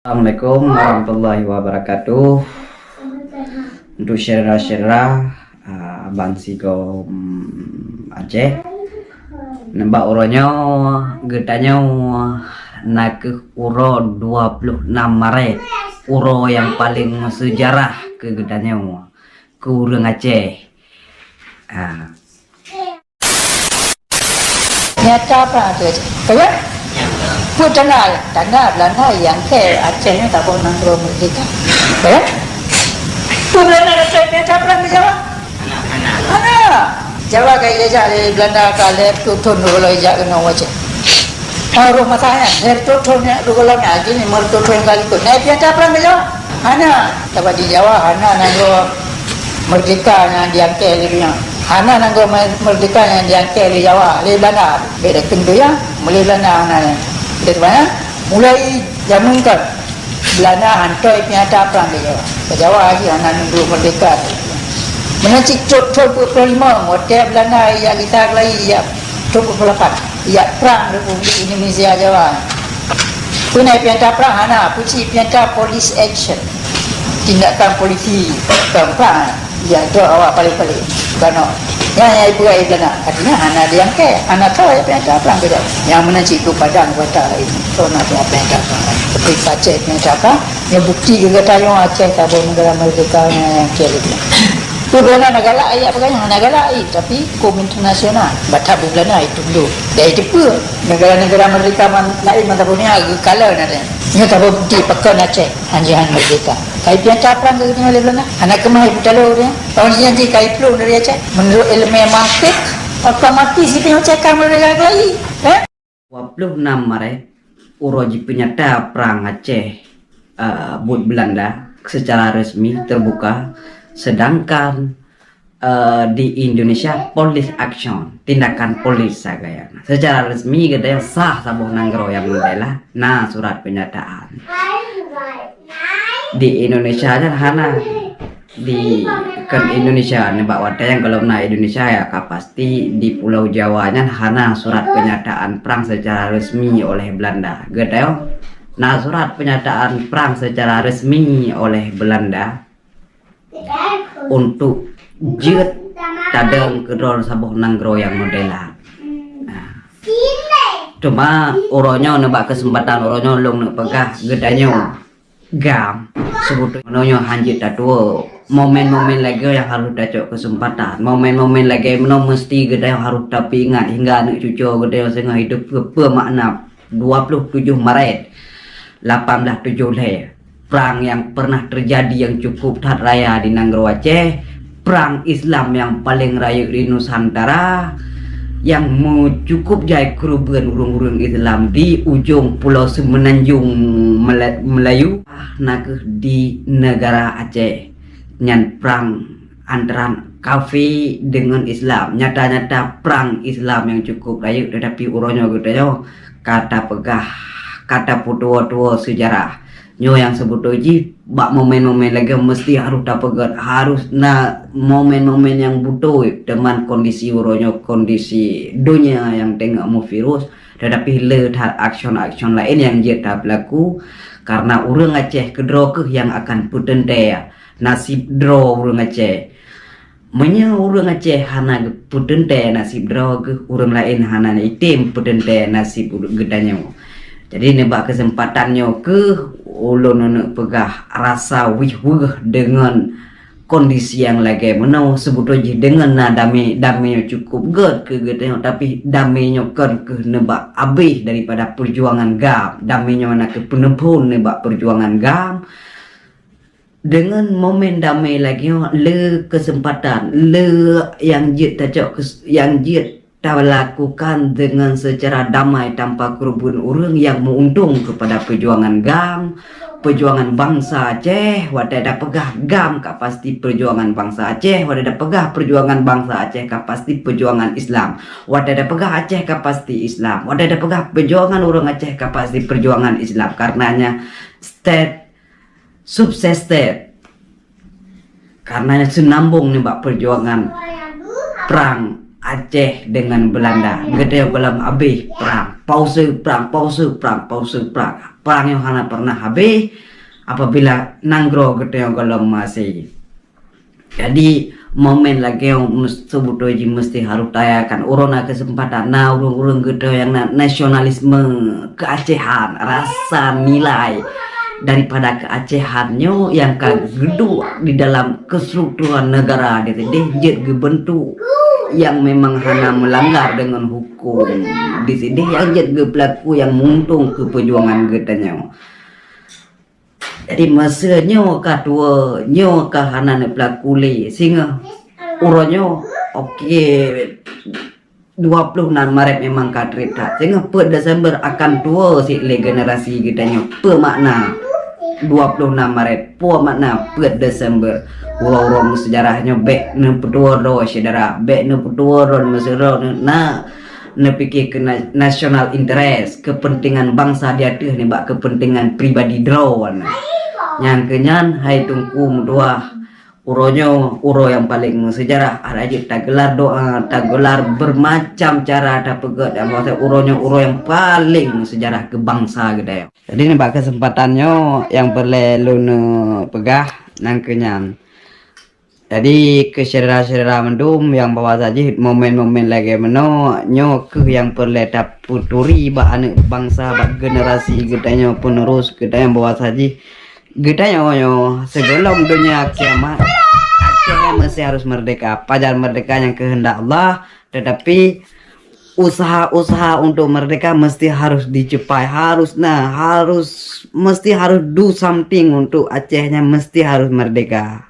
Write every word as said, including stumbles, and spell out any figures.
Assalamualaikum warahmatullahi wabarakatuh. Untuk syedara-syedara, ah, bansigom Aceh, nibak uroe nyoe geutanyoe nakeuh uroe dua puluh enam Maret, uroe nyang paleng meusejarah keu geutanyoe, keu ureuëng Aceh. Ah. Nyata apa tu? Kaya? Pun tanda, tanda Belanda nyang ke Aceh ni tak boleh nanggroe merdeka. Kaya? Pun Belanda dah nyata perang di Jawa? Mana? Jawa ka ijajah lé Belanda ka lhèe reutôh thôn dulu ijak keunoe Aceh. Oh, roh masa nyan, lhèe reutôh thôn nyan dulu nyan, jadi lima reutôh thôn kali tu. Nah, nyata perang di Jawa? Hana, tapi di Jawa hana nanggroe merdeka nyang diangkée lé donya. Hana nanggroe me-, merdeka nyang diangkée lé Jawa, lé Belanda. Bèk dakeueng donya, mulai Belanda hana nyan. Dari mana? Mulai jameun kon Belanda hantom nyata perang di Jawa. Jawa lagi hana nanggroe merdeka. Meunan cit thôn, thôn peuet puluh lima, watèe Belanda ijak gisa keulayi, ijak thôn peuet puluh lapan. Ijak prang Republik Indonesia Jawa. Peue na nyata prang hana, peue cit nyata police action. Tindakan polisi, bukan prang. Ya, tu awak paling-paling. Bukan awak. Nyang, nyang ibu ai Belanda. Artinya hana diangkée, hana tahu nyata prang ke. Nyang meunan cit Padang, Kuta lain. Tu na nyata prang. Tapi pacé nyata prang. Nyang bukti ke gata nyoe Aceh saboh negara merdeka nyang, nyang keu lagèe. Tu Belanda na galak ayat peugah nyan, na galak ai, tapi hukum internasional. Bak that Belanda itu dulu. Jadi itu peue? Negara-negara merdeka man-, lain masa dunia geukala na deh. Nyoe saboh bukti pakon Aceh hanjeut han merdeka. Kai pian caprang ke dunia lé Belanda. Hana keumah ibu talo dia. Tahun janji kai plueng dari Aceh. Menurut ilmu mantik, otomatis itu Aceh kan merdeka lagi. Eh? Dua puluh enam Maret, uroe jipeunyata prang Aceh, eh, buet Belanda secara resmi terbuka, sedangkan, eh, di Indonesia police action, tindakan polis sagai. Secara resmi geutanyoe sah saboh nanggroe nyang meudeh lah na surat pernyataan. Di Indonesia nyan hana. Di, kon Indonesia, nibak watèe nyan gohlom na Indonesia ya, ka pasti di Pulau Jawa nyan hana surat pernyataan perang secara resmi oleh Belanda. Geutanyoe na surat pernyataan perang secara resmi oleh Belanda untuk jeuet tadong keudroe saboh nanggroe nyang meudeh lah. Nah. Cuma uroe nyoe nibak keuseumpatan uroe nyoe lôn neuk peugah geutanyoe GAM, seubeutôi nyoe hanjeuet tatuwoe. Momen-momen lagèe nyang harôh tacok keuseumpatan. Momen-momen lagèe meunoe meuseuti geutanyoe harôh tapeuingat hingga aneuk cucoe geutanyoe singoh hidup keu peue makna dua puluh tujoh Maret lapan belas tujoh lhèe. Prang nyang pernah teujadi nyang cukup that raya di nanggroe Aceh, prang Islam nyang paleng rayeuk di Nusantara, nyang meu-, cukup jai keureubeuen ureuëng-ureuëng Islam di ujong Pulo Semenanjung Mela-, Melayu, na kheueh di neugara Aceh. Nyan prang antara kafé deungon Islam. Nyata-nyata prang Islam nyang cukup rayeuk, teutapi uroe nyoe geutanyoe ka tapeugah, ka tapeutuwoe-tuwoe seujarah. Nyoe nyang seubeutôi jih, bak momen-momen lagèe meuseuti harôh tapeugèt, harôh na momen-momen nyang beutôi, teuma kondisi uroe nyoe, kondisi donya nyang teungoh meuvirus, teutapi le that aksyon-aksyon laén nyang jeuet tapeulaku, kareuna ureuëng Aceh keudroe kheueh nyang akan peuteuntèe nasib droe ureuëng Aceh. Meunyoe ureuëng Aceh hana geupeuteuntèe nasib droe geuh, ureuëng laén hana item peuteuntèe nasib ureuëng geutanyoe. Jadi, nibak keuseumpatan nyoe kheueh ulôn neuk peugah rasa wih-weueh deungon kondisi nyang lagèe meunoe, seubeutôi jih deungon na damé, damé nyoe cukup gèt keu geutanyoe, tapi damé nyoe kon kheueh nibak abéh daripada peujuangan GAM. Damé nyoe na kheueh peuneuphon nibak peujuangan GAM. Deungon momen damé lagèe nyoe, le keuseumpatan, le nyang jeuet tacok keus-, nyang jeuet talakukan deungon seucara damai tanpa keureubeuen ureuëng nyang meuuntông keupada peujuangan GAM, peujuangan bansa Aceh. Watèe tapeugah GAM ka pasti peujuangan bansa Aceh, watèe tapeugah peujuangan bansa Aceh ka pasti peujuangan Islam, watèe tapeugah Aceh ka pasti Islam, watèe tapeugah peujuangan ureuëng Aceh ka pasti peujuangan Islam. Kareuna nyan state subsisted. Kareuna nyan seunambong nibak peujuangan prang Aceh deungon Beulanda. Geutanyoe gohlom abéh prang, pause prang, pause prang, pause prang. Prang nyoe hana pernah habéh apabila nanggroe geutanyoe gohlom masih. Jadi, momen lagée nyoe mus-, seubeutôi jih meusti harôh tarayakan. Uroe na keuseumpatan, na ureuëng-ureuëng geutanyoe nyang na nasionalisme keuacehan, rasa nilai daripada keuacehan nyoe nyang ka geuduek di dalam keustrukturan negara di sideh jeuet geubeuntuk nyang memang hana meulanggar deungon huköm di sideh nyang jeuet geupeulaku nyang meuuntông keu peujuangan geutanyoe. Jadi, meuseu nyoe ka tuwoe, nyoe ka hana neupeulaku lé, singoh uroe nyoe, oke, dua puluh enam Maret memang ka treb that. Singoh peuet Desember akan tuwoe sit lé generasi geutanyoe. Peue makna dua puluh enam Maret? Peue makna peuet Desember? Uroe-uroe meusejarah nyoe bék neupeutuwoe droe syedara, bék neupeutuwoe droe meuseu droe na neupike keu na-, national interest, kepentingan bangsa di ateueh nibak kepentingan pribadi droe. Nyang keunyan, hai Teungku meutuah, uroe nyoe uroe nyang paleng meusejarah, ada jeuet tagelar doa, tagelar bermacam cara tapeugét dan bahwa uroe nyoe uroe nyang paleng meusejarah keu bangsa geutanyoe. Jadi nibak keuseumpatan nyoe nyang peureulée lôn peugah nyang keunyan. Jadi, keu syedara-syedara mandum nyang bahwa saji momen-momen lagée meunoe, nyoe kheueh nyang peureulée tapeuturi bak aneuëk bansa, bak generasi geutanyoe, penerus geutanyoe bahwa saji geutanyoe nyoe sigohlom donya kiamat, akhirnya mesti harus merdeka. Pajar merdeka nyang keuheundak Allah, tetapi usaha-usaha untuk merdeka mesti harus dicapai, harus na, harus, mesti harus do something untuk Aceh nyan mesti harus merdeka.